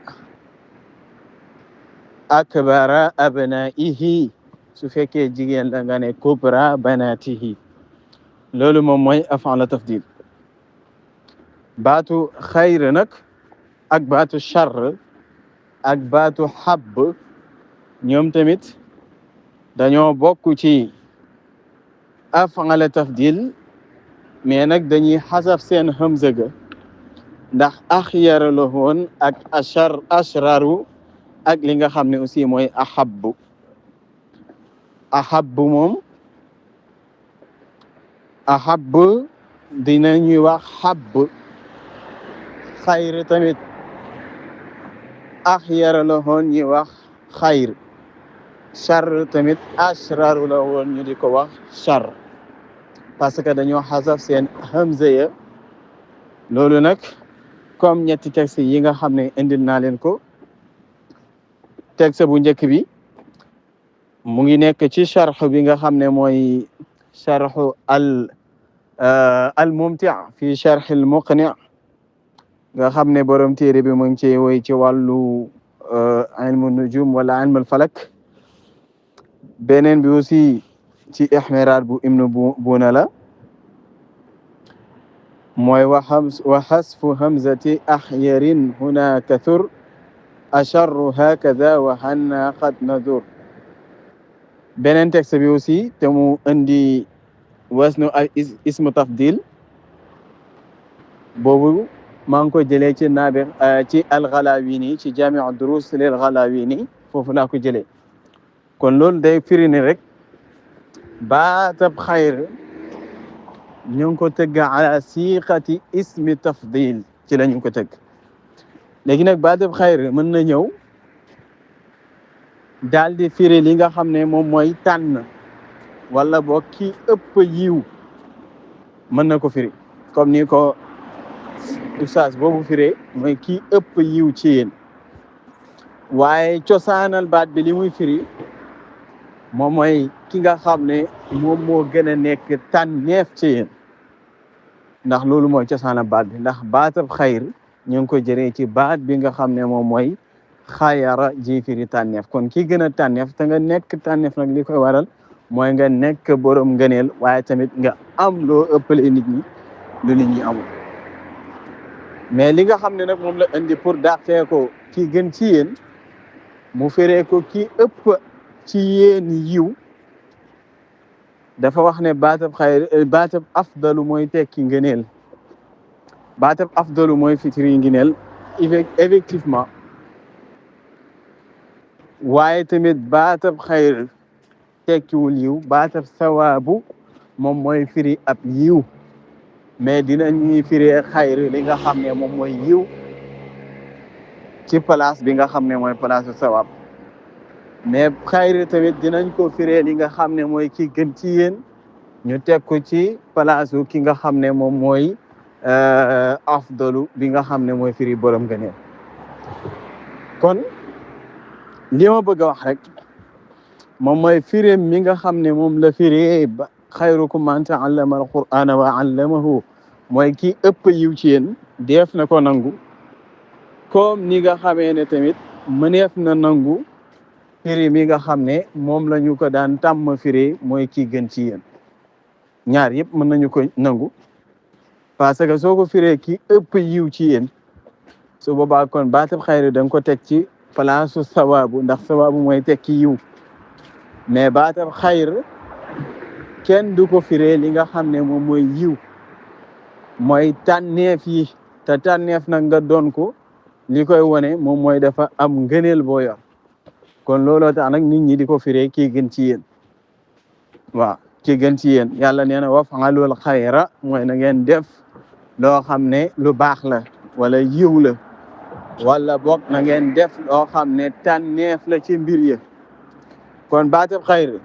abnaihi su fekkee jigéen la nga ne kubra banatihi loolu moom mooy af'ala tafdil baatu xayr nag ak baatu charr ak baatu xabb ñoom tamit dañoo bokk ci af'ala tafdil mais nag dañuy xasaf seen hamza ga ndax axyara la woon ak ashraru ak li nga xam ne aussi mooy ahabbu moom ahabb dinañuy wax xabb xayr tamit axyara la woon ñuy wax xayr char tamit ashraru la woon ñu di ko wax char parce que dañoo xasaf seen hamza ya loolu nag comme ñetti texte yi nga xam ne indil naa leen ko texte bu njëkk bi mu ngi nekk ci charx bi nga xam ne mooy charxu al mumti' fi charx al muqni' nga xam ne borom téere bi mu ngi ci woy ci wàllu ilmu nujum wala ilmu falak beneen bi aussi ci ihmiraar bu ibnu buna la mooy wa xasfu hamzati axyarin huna kathur acharru hakada wa hanna qad nadur beneen texte bi aussi te mu indi wasnu ismu tafdil boobu maa ngi ko jëlee ci Naabi ci al-Ghalawini ci Jaami'u Duruus lil-Ghalawini foofu laa ko jëlee kon loolu day firi ne rek baatab xayr ñu ngi ko tëgg ala siqati ismi tafdil ci la ñu ko tëgg léegi nag baatab xayr mën na ñëw daal di firi li nga xam ne moom mooy tànn wala boo ki ëpp yiw mën na ko firi comme ni ko ustaas boobu firee mooy ki ëpp yiw ci yéen waaye cosaanal baat bi li muy firi moom mooy ki nga xam ne moom moo gën a nekk tànneef ci yéen ndax loolu mooy cosaanal baat bi ndax baatab xayr ñu ngi ko jëree ci baat bi nga xam ne moom mooy xayara ji firi tànneef kon ki gën a tànneef te nga nekk tànneef nag li koy waral mooy nga nekk borom ngëneel waaye tamit nga am loo ëppale nit ñi lu nit ñi amul mais li nga xam ne nag moom la indi pour dàqee ko ki gën ci yéen mu firee ko ki ëpp ci yéen yiw dafa wax ne baatab xayr baatab afdalu mooy tekki ngëneel baatab afdalu mooy fitiri ngëneel effectivement waaye tamit baatab xayr tekkiwul yiw baatab sawaabu moom mooy firi ab yiw mais dinañuy firee xayr li nga xam ne moom mooy yiw ci place bi nga xam ne mooy place sawab mais xayr tamit dinañ ko firee li nga xam ne mooy ki gën ci yéen ñu teg ko ci place ki nga xam ne moom mooy afdalu bi nga xam ne mooy firi borom gëneel kon li ma bëgg a wax rek moom mooy firim mi nga xam ne moom la firee xayrukum man ta'allama al-qur'ana wa 'allamahu mooy ki ëpp yiw ci yéen def na ko nangu comme ni nga xamee ne tamit mëneef na nangu firi mi nga xam ne moom la ñu ko daan tàmm firi mooy ki gën ci yéen ñaar yëpp mën nañu ko nangu parce que soo ko firee ki ëpp yiw ci yéen su boobaa kon baatab xayri da nga ko teg ci place sawaabu ndax sawaabu mooy tekki yiw mais baatab xayr kenn du ko firee li nga xam ne moom mooy yiw mooy tànneef yi te tànneef nag nga doon ko li koy wone moom mooy dafa am ngëneel boo yor kon looloo tax nag nit ñi di ko firee kii gën ci yéen waaw kii gën ci yéen yàlla nee na waf'alul xayra mooy na ngeen def loo xam ne lu baax la wala yiw la wala boog na ngeen def loo xam ne tànneef la ci mbir ya kon baatab xayr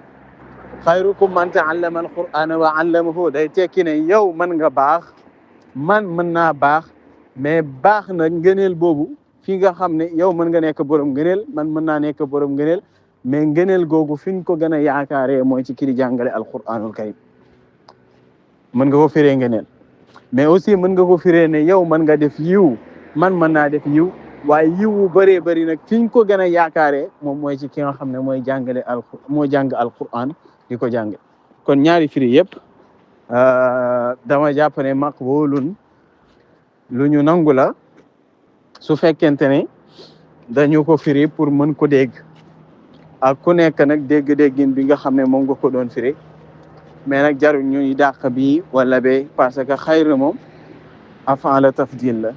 xayrukum man ta'allama al-qur'ana wa 'allamahu day tekki ne yow mën nga baax man mën naa baax mais baax na ngëneel boobu fi nga xam ne yow mën nga nekk borom ngëneel man mën naa nekk borom ngëneel mais ngëneel googu fi ñu ko gën a yaakaaree mooy ci kii di jàngale alquranul karim mën nga ko firee ngëneel mais aussi mën nga ko firee ne yow mën nga def yiw man mën naa def yiw waaye yiw wu bëree bëri nag fi ñu ko gën a yaakaaree moom mooy ci ki nga xam ne mooy jàngale moo jàng alquran di ko jàng kon ñaari firi yëpp dama jàpp ne maqbulun lu ñu nangu la su fekkente ne dañu ko firi pour mën ko dégg ak ku nekk nag dégg-déggin bi nga xam ne moom nga ko doon firi mais nag jarul ñuy dàq bi wala be parce que xayr moom af'ala tafdil la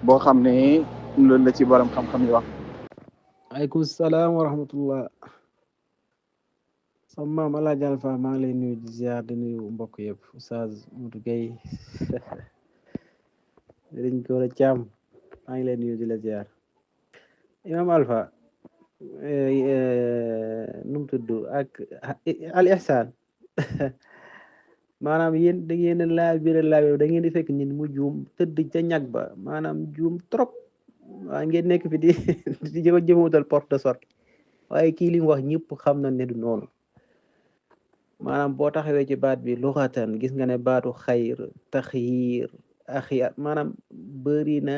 boo xam ne loolu la ci borom xam-xam yi wax. aleykum salaam wa rahmatullah sama maam Alaaji Alfa maa ngi lay nuyu di ziar di nuyu mbokk yëpp Oustaz Modou Gueye dañ ko la caam maa ngi lay nuyu di la ziar Imam Alfa nu mu tudd ak al ihsan maanaam yéen da ngeen a laabire da ngeen di fekk nit mu juum tëdd ca ñag ba maanaam juum trop waa ngeen nekk fi di jëmawutal porte de sortie waaye kii li mu wax ñëpp xam na ne du noonu maanaam boo taxawee ci baat bi luxatan gis nga ne baatu xayr taxyir axiyar maanaam bëri na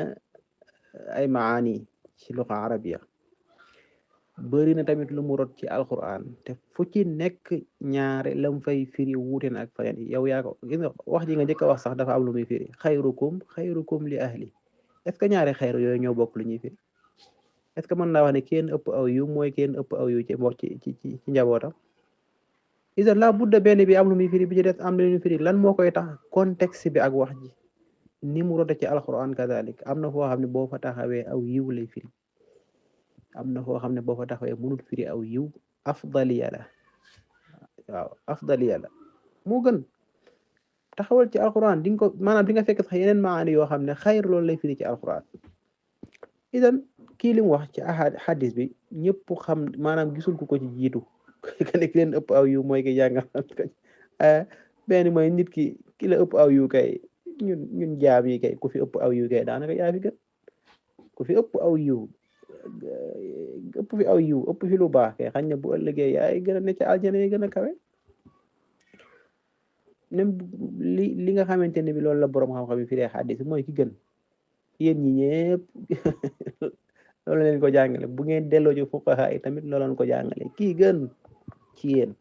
ay maani ci luxa arabia bëri na tamit lu mu rot ci alquran te fu ci nekk ñaare lam fay firi wuute na ak fayen yi yow yaa ko gis nga wax ji nga njëkk a wax sax dafa am lu muy firi xayrukum li ahli est-ce que ñaari xayru yooyu ñoo bokk lu ñuy firi est-ce que mën naa wax ne kenn ëpp aw yu mooy kenn ëpp aw yu ci njabootam isa la budda benn bi am lu muy firi bi ci des am lu muy firi lan moo koy tax contexte bi ak wax ji ni mu rote ci alquran kazalik am na foo xam ne boo fa taxawee aw yiw lay firi am na foo xam ne boo fa taxawee mënul firi aw yiw afdaliya la waaw afdaliya la moo gën taxawal ci alquran di nga ko maanaam di nga fekk sax yeneen maani yoo xam ne xayr loolu lay firi ci alquran idan kii li mu wax ci hadis bi ñëpp xam maanaam gisul ku ko ci jiitu ka nekk leen ëpp aw yiw mooy ki jàngal benn mooy nit ki la ëpp aw yiw kay ñun jaam yi kay ku fi ëpp aw yiw kay daanaka yaa fi gën ku fi ëpp aw yiw ëpp fi aw yiw ëpp fi lu baax kay xañ na bu ëllëgee yaay gën a ne ci aljana yi gën a kawe même li nga xamante ne bi loolu la borom xam-xam yi firee xaddis mooy ki gën yéen ñi ñëpp loolu leen ko jàngale bu ngeen delloo ci fuqaha yi tamit loolu leen ko jàngale kii gën ci yéen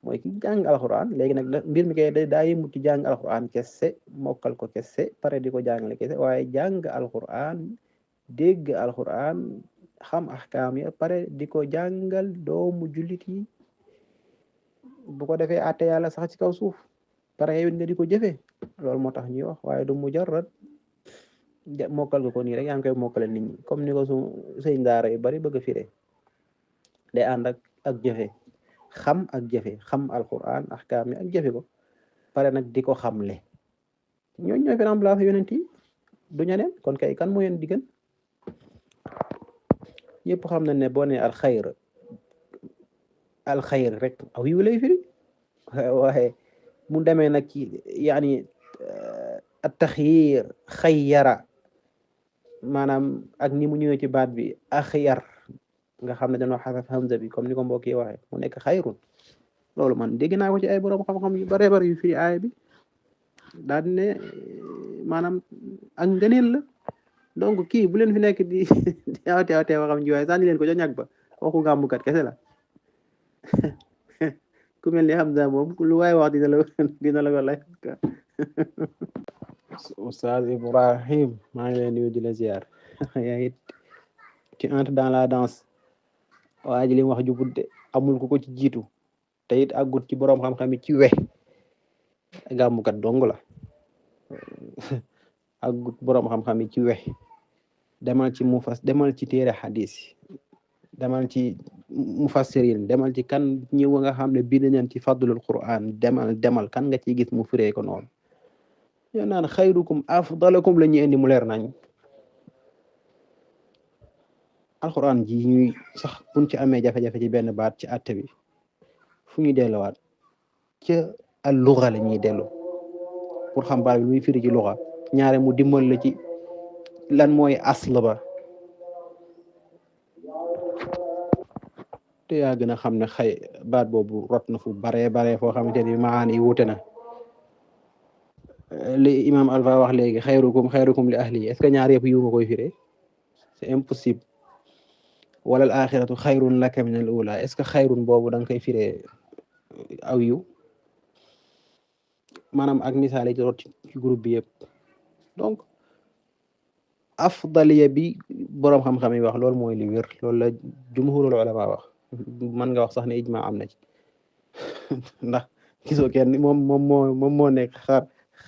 mooy ki jàng alxuraan léegi nag mbir mi kay daa yëmut ci jàng alxuraan kese mokkal ko kese pare di ko jàngale kese waaye jàng alxuraan dégg alxuraan xam ahkaam ya pare di ko jàngal doomu jullit yi bu ko defee àtte yàlla sax ci kaw suuf pare yow nga di ko jëfee loolu moo tax ñuy wax waaye du mujarrad mokkal ko nii rek yaa ngi koy mokkale nit ñi comme ni ko su sëy ngaara yu bari bëgg a firee day ànd ak jëfe xam ak jëfe xam alquran ahkaam yi ak jëfe ko pare nag di ko xamle ñooñu ñoo fi remplacé yonent yi du ñeneen kon kay kan moo leen di gën ñëpp xam nañ ne boo nee alxayr rek aw yiw lay firi waaye mu demee nag ci yaani at taxyir xayyara maanaam ak ni mu ñëwee ci baat bi axyar nga xam ne dañoo xasaf hamza bi comme ni ko mbokk yi waxee mu nekk xayrun loolu man dégg naa ko ci ay borom xam-xam yu bare bare yu firi aaya bi daal ne maanaam ak ngëneel la donc kii bu leen fi nekk di teew waxam ji waaye sànni leen ko ca ñag ba waxu gàmmukat kese la ku mel ni Hamza moom lu waay wax dina la ko lay Oustaz Ibrahim maa ngi leen di nuyu di la ziar yaa ngi tu entres dans la danse waa ji li mu wax ju budde amul ku ko ci jiitu te it àggut ci borom xam-xam yi ci we gàmmukat dong la àggut borom xam-xam yi ci we demal ci téere xadis demal ci mufassirin demal ci kan ñëw nga xam ne bind nañ ci fadlul quran demal kan nga ciy gis mu firee ko noonu ñoo naan xayrukum afdalakum la ñuy indi mu leer nañ alquran ji ñuy sax buñ ci amee jafe-jafe ci benn baat ci àtte bi fu ñuy delluwaat ca al luga la ñuy dellu pour xam baat bi muy firi ci luga ñaare mu dimbal la ci lan mooy asl ba te yaa gën a xam ne baat boobu rot na fu bare foo xamante ni maani yi wuute na li imam Alva wax léegi xayrukum li ahli est-ce que ñaar yëpp yu nga koy firee c'est impossible wala al axiratu xayrun laka min al ula est-ce que xayrun boobu da nga koy firee aw yu maanaam ak misaal yi rot ci groupe bi yëpp donc afdaliya bi boroom xam-xam yi wax loolu mooy li wér loolu la jumhurul ulama wax mën nga wax sax ne ijma am na ci ndax gisoo kenn moom moo nekk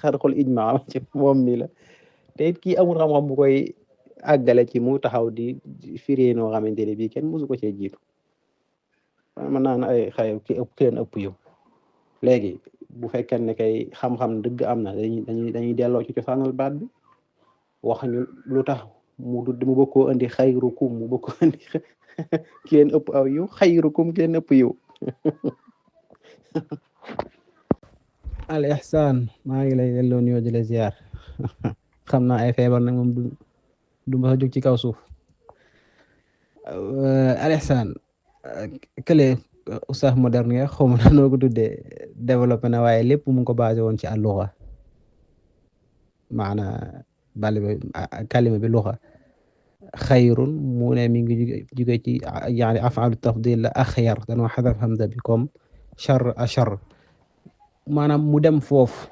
xarxul ijma ci moom mi la te it kii amul xam-xam bu koy àggale ci mu taxaw di firi noo xamante ne bii kenn mosu ko cee jiitu mën naa ne ay xay ki leen ëpp yow léegi bu fekkee ne kay xam-xam dëgg am na dañuy delloo ci cosaanal baat bi wax ñu lu tax mu bëgg koo indi xayrukum mu bëgg koo indi ki leen ëpp aw yiw xayrukum ki leen ëpp yiw al ihsan maa ngi lay delloo nuyoo di la ziar xam naa ay feebar nag moom du ma jóg ci kaw suuf al ihsan kële oustaz moderne nga xaw ma noo ko tuddee développé na waaye lépp mu ngi ko basé woon ci al-lugha maana kalima bi lugha xayrun mu ne mi ngi jóge ci yaani af'alu tafdil la axyar danoo xadaf hamza bi comme char achar maanaam mu dem foofu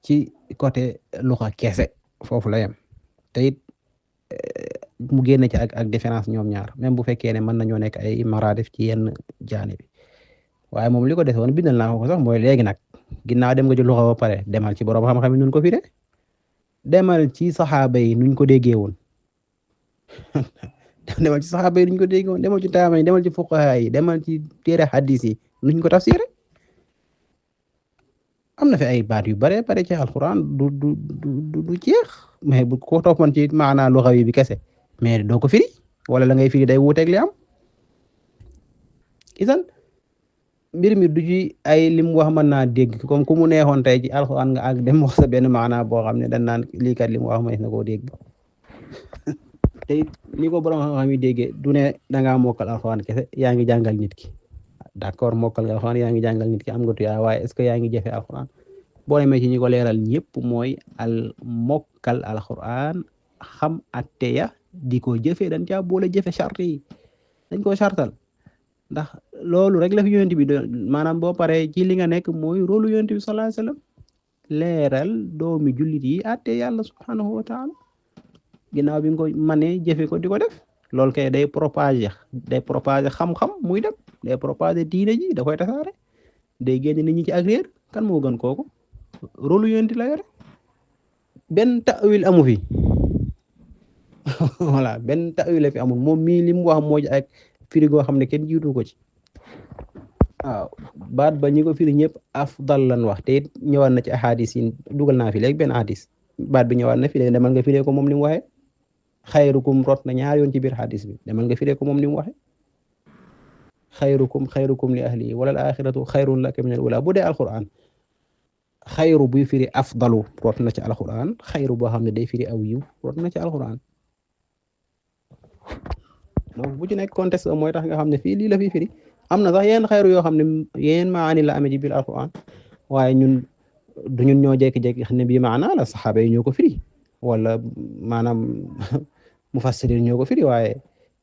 ci côté lugha kese foofu la yem te it mu génn ci ak différence ñoom ñaar même bu fekkee ne mën nañoo nekk ay maradif ci yenn jaani bi waaye moom li ko defoon bindal naa ko sax mooy léegi nag ginnaaw dem nga ci lugha ba pare demal ci borom xam-xam yi nuñ ko firee demal ci saxaaba yi nuñ ko déggee woon demal ci saxaaba yi nuñ ko déggee woon demal ci taama yi demal ci fuqaha yi demal ci téere hadis yi nuñ ko tafsiré am na fi ay baat yu bare ci alquran du jeex mais bu ko toppoon ci maanaa lugha bi kese mais doo ko firi wala la ngay firi day wuuteeg li am isan mbir mi du ci ay lim wax mën naa dégg comme ku mu neexoon tey ci alxuraan nga ak dem wax sa benn maanaa boo xam ne dañ naan lii kat li mu wax mënees na koo dégg te it ni ko borom xam-xam yi déggee du ne da ngaa mokkal alxuraan kese yaa ngi jàngal nit ki d'accord mokkal nga alxuraan yaa ngi jàngal nit ki am nga tuyaa waaye est-ce que yaa ngi jëfe alxuraan boo demee ci ñi ko leeral ñëpp mooy al mokkal alxuraan xam atte ya di ko jëfee dañ caa boole jëfe charte yi dañ koo chartal ndax loolu rek la fi yonent bi maanaam boo paree ci li nga nekk mooy rôlu yonent bi sallallahu alayhi wasallam leeral doomi jullit yi atte yàlla subhanahu wa taala ginnaaw bi nga ko manee jëfe ko di ko def loolu kay day propager xam-xam muy dem day propager diine ji da koy tasaare day génne nit ñi ci ak réer kan moo gën kooku rôlu yonent la yore benn ta'wil amu fi voilà benn ta'wil la fi amul moom mii li mu wax moo ak firi goo xam ne kenn jiitu ko ci waaw baat ba ñi ko firi ñëpp afdal lan wax te it ñëwaat na ci ahadis yi dugal naa fi léegi benn hadis baat bi ñëwaat na fi léegi demal nga firee ko moom ni mu waxee xayrukum rot na ñaar yoon ci biir hadis bi demal nga firee ko moom ni mu waxee xayrukum li ahli wala al axiratu xayrun laka min al ula bu dee alquran xayru buy firi afdalu rot na ci alquran xayru boo xam ne day firi aw yiw rot na ci alquran donc bu ci nekk contexte mooy tax nga xam ne fii lii la fi firi am na sax yenn xayru yoo xam ne yenn maani la amee ci biir alquran waaye ñun du ñun ñoo jékki-jékki xam ne bii maana la saxaaba yi ñoo ko firi wala maanaam mufassirin ñoo ko firi waaye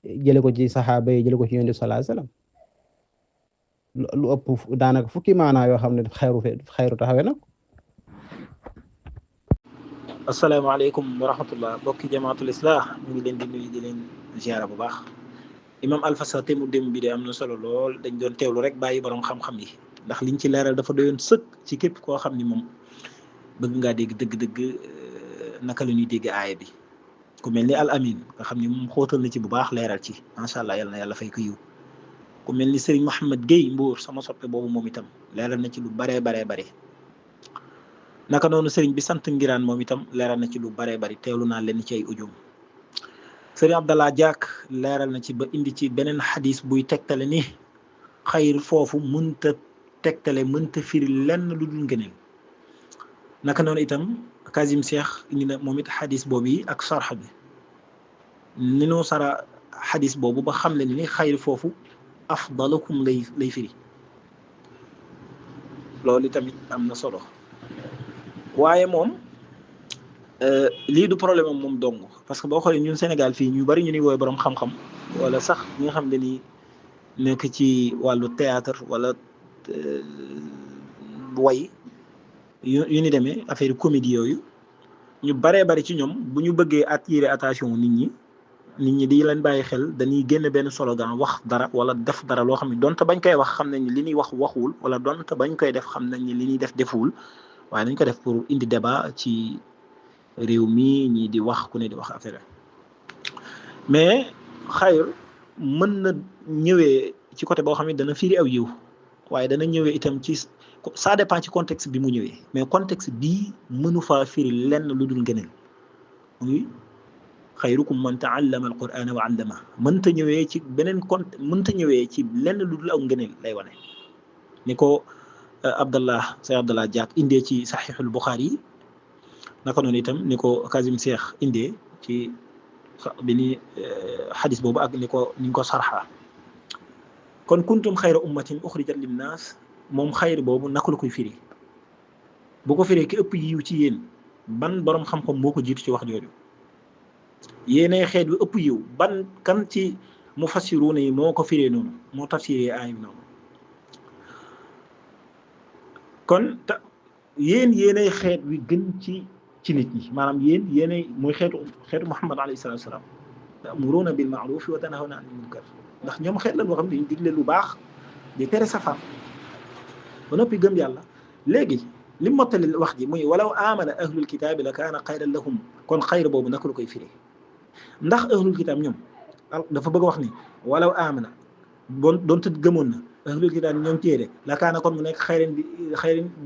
jële ko ci saxaaba yi jële ko ci yonent bi sallallahu alayhi wasallam lu ëpp daanaka fukki maanaa yoo xam ne xayru taxawee na ko. asalaamaaleykum wa rahmatullah mbokki jamaatul islah ñu ngi leen di nuyu di leen ziara bu baax imam Alpha Sa te mu dem bi de am na solo lool dañ doon teewlu rek bàyyi borom xam-xam yi ndax liñ ci leeral dafa doyoon sëkk ci képp koo xam ni moom bëgg ngaa dégg dëgg-dëgg naka la ñuy dégg aaya bi ku mel ni al amin nga xam ni moom xóotal na ci bu baax leeral ci macha allah yal na yàlla fay ko yiw ku mel ni Serigne Mouhamed Gueye Mbour sama soppe boobu moom itam leeral na ci lu baree bare naka noonu Serigne bi sant ngiraan moom itam leeral na ci lu baree bari teewlu naa leen ci ay ujum Serigne Abdallah Diak leeral na ci ba indi ci beneen xadis buy tegtale ni xayr foofu mënta tegtale mënta firi lenn lu dul ngëneel naka noonu itam Kazim Cheikh indi na moom it xadis boobu yi ak sarx bi ni noo sara xadis boobu ba xam le ni xayr foofu afdalukum lay firi loolu tamit am na solo waaye moom lii du problème am moom dong parce que boo xoolee ñun Sénégal fii ñu bari ñu ni woowee borom xam-xam wala sax ñi nga xam ne ni nekk ci wàllu théâtre wala way yu ni demee affaire comédie yooyu ñu baree bari ci ñoom bu ñu bëggee attirer attention nit ñi di leen bàyyi xel dañuy génn benn slogan wax dara wala def dara loo xam ne donte bañ koy wax xam nañ ni li ñuy wax waxuwul wala donte bañ koy def xam nañ ni li ñuy def defuwul waaye dañ ko def pour indi débat ci réew mi ñii di wax ku ne di wax affaire mais xayr mën na ñëwee ci côté boo xam ne dana firi aw yiw waaye dana ñëwee itam ci ça dépend ci contexte bi mu ñëwee mais contexte bii mënu faa firi lenn lu dul ngëneel muy xayrukum man taallama alqur'ana wa allama mënta ñëwee ci beneen mënta ñëwee ci lenn lu dul aw ngëneel lay wane ni ko Cheikh Abdallah Diak indee ci saxiixul Buxaari yi naka noonu itam ni ko Kazim Cheikh indee ci bi ni xadis boobu ak ni ñu ko sarxa kon kuntum xayra ummatin uxrijat linnaas moom xayr boobu naka la koy firi bu ko firee ki ëpp yiw ci yéen ban borom xam-xam moo ko jiitu ci wax jooju yéenay xeet bi ëpp yiw ban kan ci mufassiruuna yi moo ko firee noonu moo tafsiree aay bi noonu kon yéenay xeet wi gën ci nit ñi maanaam yéenay mooy xeetu Muhammad alayhi salaatu wa salaam ta'muruuna bil ma'ruufi wa tanhawna anil munkar ndax ñoom xeet la boo xam ne dañuy digle lu baax di tere safaan ba noppi gëm yàlla léegi li mottali wax ji muy walaw aamana ahlul kitaabi la kaana xayran lahum kon xayr boobu naka la koy firi ndax ahlul kitaab ñoom dafa bëgg a wax ni walaw aamana doonte gëmoon na ahlul kitaab ñoom téere la kaana kon mu nekk xayran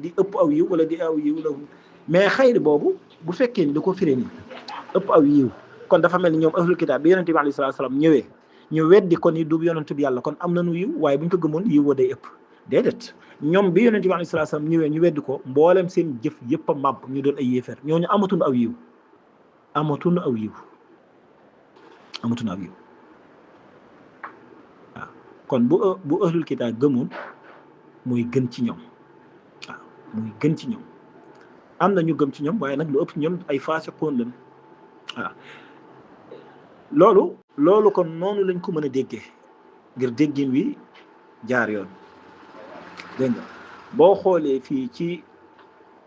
di ëpp aw yiw wala di aw yiw lahum mais xayr boobu bu fekkee ni da ko firee ni ëpp aw yiw kon dafa mel ni ñoom ahlul kitaab bi yonent bi alayhi salaatu salaam ñëwee ñu weddi kon ni du yonent bi yàlla kon am nañu yiw waaye bu ñu ko gëmoon yiw wa day ëpp déedéet ñoom bi yonent bi alayhi salaatu salaam ñëwee ñu weddi ko mboolem seen jëf yëpp a màbb ñu doon ay yéefar ñooñu amatuñu aw yiw waaw kon bu ahlul kitaab gëmoon mooy gën ci ñoom waaw mooy gën ci ñoom am na ñu gëm ci ñoom waaye nag lu ëpp ñoom ay faasiqoon lañ waaw loolu kon noonu lañ ko mën a déggee ngir déggin wi jaar yoon dégg nga boo xoolee fii ci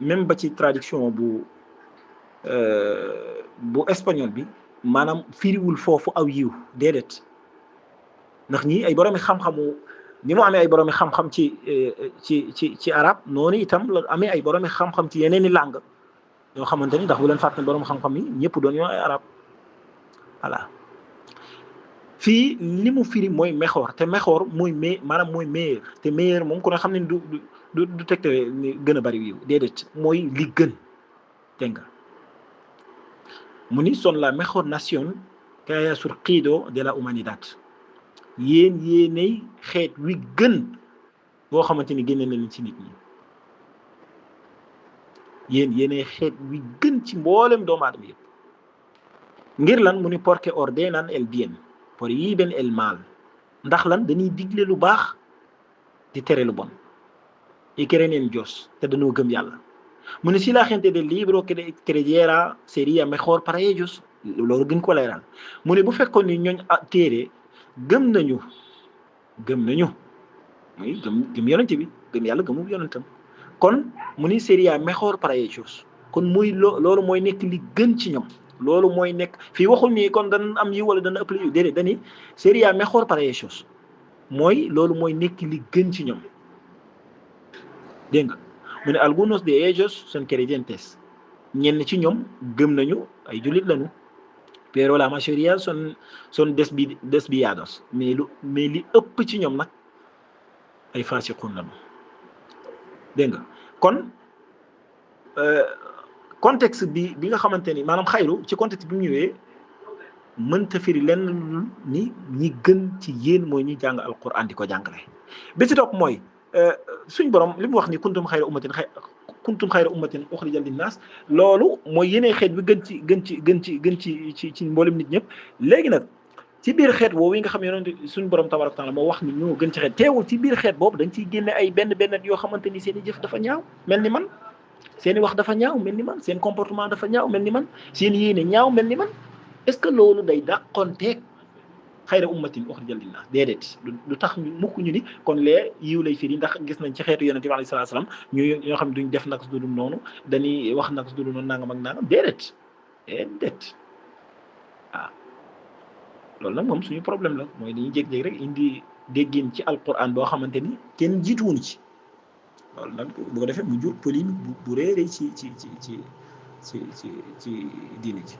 même ba ci traduction bu espagnol bi maanaam firiwul foofu aw yiw déedéet ndax ñii ay boroomi xam-xamu ni mu amee ay boroomi xam-xam ci arab noonu itam la amee ay boroomi xam-xam ci yeneen i langue yoo xamante ni ndax bu leen fàtte ne borom xam-xam yi ñëpp doon ñoo ay arab voilà fii li mu firi mooy mexoor te mexoor mooy maanaam mooy meilleur te meilleur moom ku ne xam ne du tegte ni gën a bari wiiw déedéet mooy li gën dégg nga mu ni son la mejor nación que haya surgido de la humanidad yéen yéenay xeet wi gën boo xamante ni génne na leen ci nit ñi yéen yéenay xeet wi gën ci mboolem doomu aadama yëpp ngir lan mu ni porque ordenan el bien prohíben el mal ndax lan dañuy digle lu baax di tere lu bon y creen en Dios te dañoo gëm yàlla mu ne si la gente del libro creyera sería mejor para ellos loolu gën ko leeral mu ne bu fekkoon ni ñooñ téere gëm nañu muy gëm yonente bi gëm yàlla gëmu yonentam kon mu ni sería mejor para ellos kon muy loolu mooy nekk li gën ci ñoom loolu mooy nekk fii waxul ni kon dana am yiw wala dana ëpp yiw déedéet dani sería mejor para ellos mooy loolu mooy nekk li gën ci ñoom dégg nga mu ne algunos de ellos son creyentes ñenn ci ñoom gëm nañu ay jullit lañu pero la mayoría son desviados mais li ëpp ci ñoom nag ay fasiqun lañu dégg nga kon contexte bi nga xamante ni maanaam xayru ci contexte bi mu ñëwee mënta firi lenn ni ñi gën ci yéen mooy ñi jàng alquran di ko jàngale bi ci topp mooy suñ borom li mu wax ni kuntum xayra ummatin uxrijat linnaas loolu mooy yeneen xeet bi gën ci mboolem nit ñëpp léegi nag ci biir xeet woowu yi nga xam ne suñ borom tabaraka taala moo wax ni ñoo gën ci xeet teewul ci biir xeet boobu da nga ciy génne ay benn yoo xamante ni seen i jëf dafa ñaaw mel ni man seen i wax dafa ñaaw mel ni man seen comportement dafa ñaaw mel ni man seen yéene ñaaw mel ni man est-ce que loolu day dàqonteeg xayra ummatin uxrijat linnaas déedéet du tax mukk ñu ni kon lee yiw lay firi ndax gis nañ ci xeetu yonente bi alayhi salaatu salaam ñoo xam ne duñ def nag su dul noonu dañuy wax nag su dul noonu nangam ak nangam déedéet waaw loolu nag moom suñu problème la mooy dañuy jékki-jékki rek indi déggin ci alquran boo xamante ni kenn jiituwuñu ci loolu nag bu ko defee mu jur polémique bu réeré ci diine ji